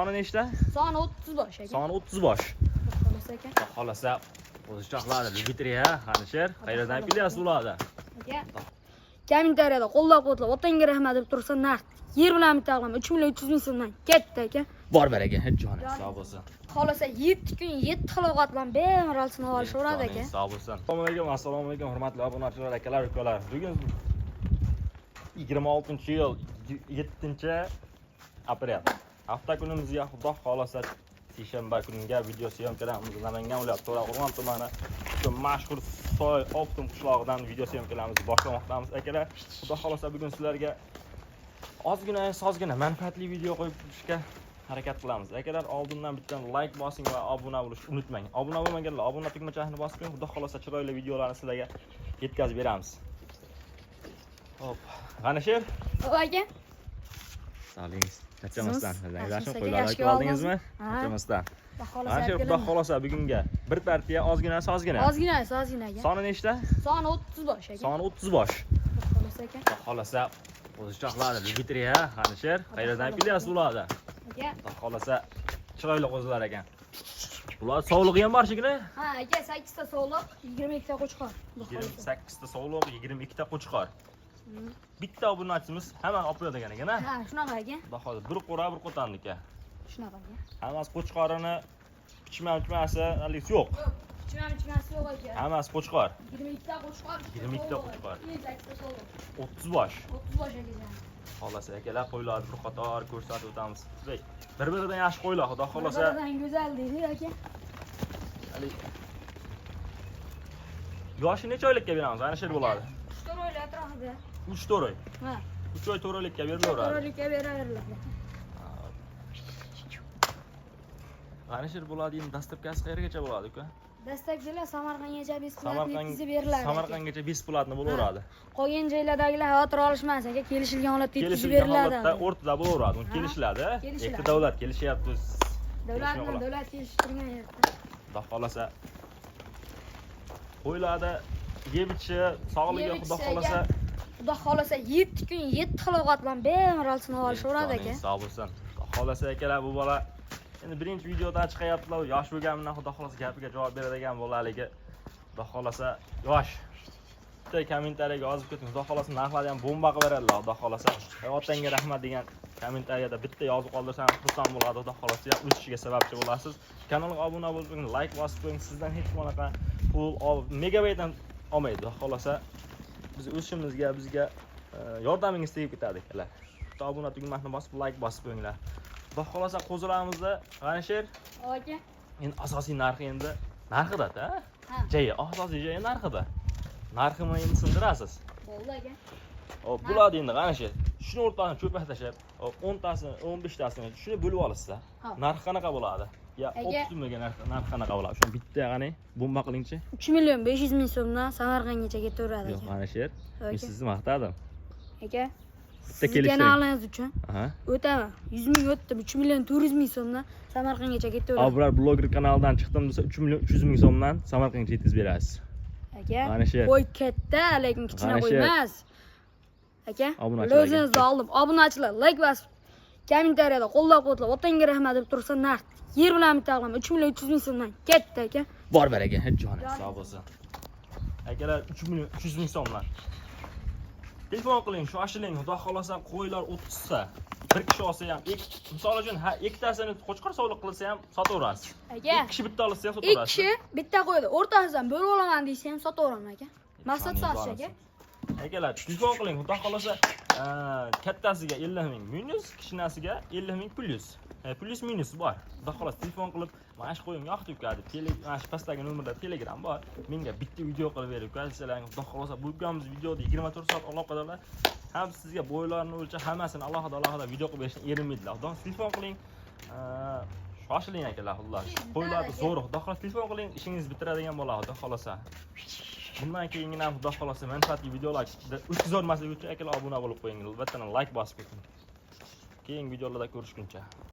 Soni nechta? Soni 30 bosh aka. Soni 30 bosh. Xolos aka. Xudo xohlasa qo'zichoqlarni Lugitri ha, Alisher, qayerdan kelyapsiz ularni? Aka. Kommentariyada qo'llab-quvvatlab, otangga rahmat deb tursa naqd. Yer bilan bitta qilaman. 3 million 300 ming so'mdan. Ketdi aka. Bor baraka, joni sog' bo'lsin. Xohlasa 7 kun 7 xil ovqat bilan bemalol sinab olishaveradi aka. Sog' bo'lsin. Assalomu alaykum, assalomu alaykum hurmatli obunachilar, akalar, ukalar. Bugun 26-yil 7 aprel. Hafta kunimizga, Xudo xohlasa, seshanba kuniga video syomkalarimiz Namangan viloyati To'raqo'rg'on tumani shu mashhur Soy Optim qishlog'idan video syomkalarimizni boshlamoqdamiz, akalar. Xudo xohlasa, bugun sizlarga ozgina sozgina manfaatli video qo'yib turishga harakat qilamiz. Akalar, oldindan bitta like bosing va obuna bo'lishni unutmang. Obuna bo'lmaganlar obuna tugmachasini bosib qo'ying. Xudo xohlasa, chiroyli videolarni sizlarga yetkazib beramiz. Hop, G'anisher. Hop aka. Sog'ligingiz. Charchamasdan. Yaxshimisiz, Yaxshi aka, qo'ylar yaxshi oldingizmi? Ha. Charchamasdan. Xohlasa G'anisher, Xudo xohlasa, bugunga bir partiya ozgina sozgina. Ozgina, ozgina aka. Soni nechta? Soni 30 bosh aka. Soni 30 bosh. Xolos aka. Xudo xohlasa, qo'zichoqlarni Lugitri ha, G'anisher, qayerdan kelyapsiz ularni? Aka. Xudo xohlasa, chiroyli qo'zilar ekan. Bular sovlig'i ham bor shekilli. Ha, aka, 8 ta sovliq, 22 ta qo'chqor. Xudo xohlasa. 28 ta sovliq, 22 ta qo'chqor. Bitta obunachimiz hammani olib qo'yadigan ekan, ha? Ha, shunaqa aka. Xudo xohlasa, bir qo'ra, bir qo'tanniki. Shunaqa aka. Hammasi qo'chqorini pichma pichmasi haligi yo'q. Yo'q, pichma pichmasi yo'q aka. Hammasi qo'chqor. 22 ta qo'chqor, 22 ta qo'chqor. 28 ta sovliq. 30 bosh. 30 bosh akajon. Xohlasa, akalar, qo'ylarni bir qator ko'rsatib o'tamiz. Bir-biridan yaxshi qo'ylar, Xudo xohlasa. Bir-biridan go'zal deydi aka. Haligi yoshi necha oylikka beramiz? Ana sher bo'ladi. 3-4 oylik atrofida. 3-4 oy. Ha. 3 oy, 4 oylikka berilaveradi. 4 oylikka beraveriladi. G'anisher bo'ladi, endi доставка si qayergacha bo'ladi, uka? Dastlabkilar Samarqandgacha бесплатно Samarqand yetkazib beriladi. Samarqandgacha бесплатно bo'laveradi. Qolgan joylardagilar xavotir olishmas aka, kelishilgan holatda yetkazib Kelishilgan beriladi. holatda o'rtada bo'laveradi. Uni Ha, kelishiladi. kelishiladi. Ikkita davlat kelishyapti. Davlat Kelishmay bilan qoladi. davlat kelishtirgan yerda. Xudo xohlasa, qo'ylarda yeb ichishi, sog'ligi, Yeb Xudo ichishi, xohlasa. Xudo xohlasa, 7 kun 7 xil ovqat bilan bemalol sinab olishaveradi aka. Joningiz sog' bo'lsin. Xudo xohlasa, akalar, bu bola endi birinchi videoda chiqayaptilar, yosh bo'lgani bilan, Xudo xohlasa, gapiga javob beradigan bolaligi. Xudo xohlasa, yosh. Bitta kommentariyaga yozib keting. Xudo xohlasa, narxlarni ham bomba qilib beradilar, Xudo xohlasa. "Otangga rahmat" degan kommentariyada bitta yozib qoldirsam, xursand bo'ladi, Xudo xohlasa, o'sishiga sababchi bo'lasiz. Kanalga obuna bo'lib qo'ying, like bosib qo'ying. Sizdan hech qanaqa pul megabayt ham olmaydi. Xudo xohlasa, biz o'sishimizga bizga yordamingiz tegib ketadi, akalar. Bitta obuna tugmasini bosib, like bosib qo'yinglar. Xudo xohlasa, qo'zilarimizda, G'anisher, Aka. Endi asosiy narxi endi narxida-da. Ha. Joyi, asosiy joyi narxida. Narxini endi sindirasiz. Bo'ldi aka. Hop, bo'ladi endi, G'anisher. Shuni o'rtasini cho'pak tashlab, hop, 10 tasini, 15 tasini shuni bo'lib olishsa, Ha. narxi qanaqa bo'ladi? Ya Aka. Optimumga narxi qanaqa bo'ladi? Shuni bitta qani bomba qilingchi. 3 million 500 ming so'mdan Samarqandgacha ketaveradi Yo'q, aka. G'anisher, men Aka. sizni maqtadim. Aka. Bitta Sizni kelishtiring. kanalingiz uchun Aha. o'taman. 100 ming o'tdim, 3 million 400 ming so'mdan Samarqandgacha ketaveradi. Abror bloger kanalidan chiqdim desa, 3 million 300 ming so'mdan Samarqandga yetkazib berasiz. Aka. G'anisher. Qo'y katta, lekin kichkina qo'y G'anisher. emas. Aka, Obunachilarga. o'zingizni oldim. Obunachilar like bosib, kommentariyada qo'llab-quvvatlab, otangga rahmat deb tursa naqd. Yer bilan bitta qilaman. 3 million 300 ming so'mdan. Ketdi aka. Bor baraka, joni sog' bo'lsin. Akalar, 3 million 300 ming so'mdan. Telefon qiling, shoshiling. Xudo xohlasa, qo'ylar 30 ta. Bir kishi olsa ham, misol uchun, ha, ikkitasini qo'chqor sovliq qilsa ham sotaverasiz. Aka. Ikki kishi bitta olsa ham Ikki sotaverasiz. kishi bitta qo'ydi. O'rtasidan bo'lib olaman desa ham sotaveraman aka. Maqsad sotish aka. Akalar, telefon qiling, Xudo xohlasa, kattasiga 50 ming minus, kichkinasiga 50 ming plyus. Plyus minus bor. Xudo xohlasa, telefon qilib, "Mana shu qo'yim yoqdi, uka" deb, mana shu pastdagi nomerda Telegram bor. "Menga bitta video qilib ber, uka" desalar, Xudo xohlasa, bu ukamiz videoda 24 soat aloqadorlar. Ham sizga bo'ylarini o'lchab, hammasini alohida alohida video qilib berishni erinmaydilar. Xudo xohlasa, telefon qiling. Shoshiling, akalar, xullas. Qo'ylarni zo'r, Xudo xohlasa, telefon qiling, ishingizni bitiradigan bo'ladi, Xudo xohlasa. Bundan keyingina ham, Xudo xohlasa, manfaatli videolar o'tkazolmaslik uchun, akalar, obuna bo'lib qo'ying, albatta like bosib keting. Keyingi videolarda ko'rishguncha.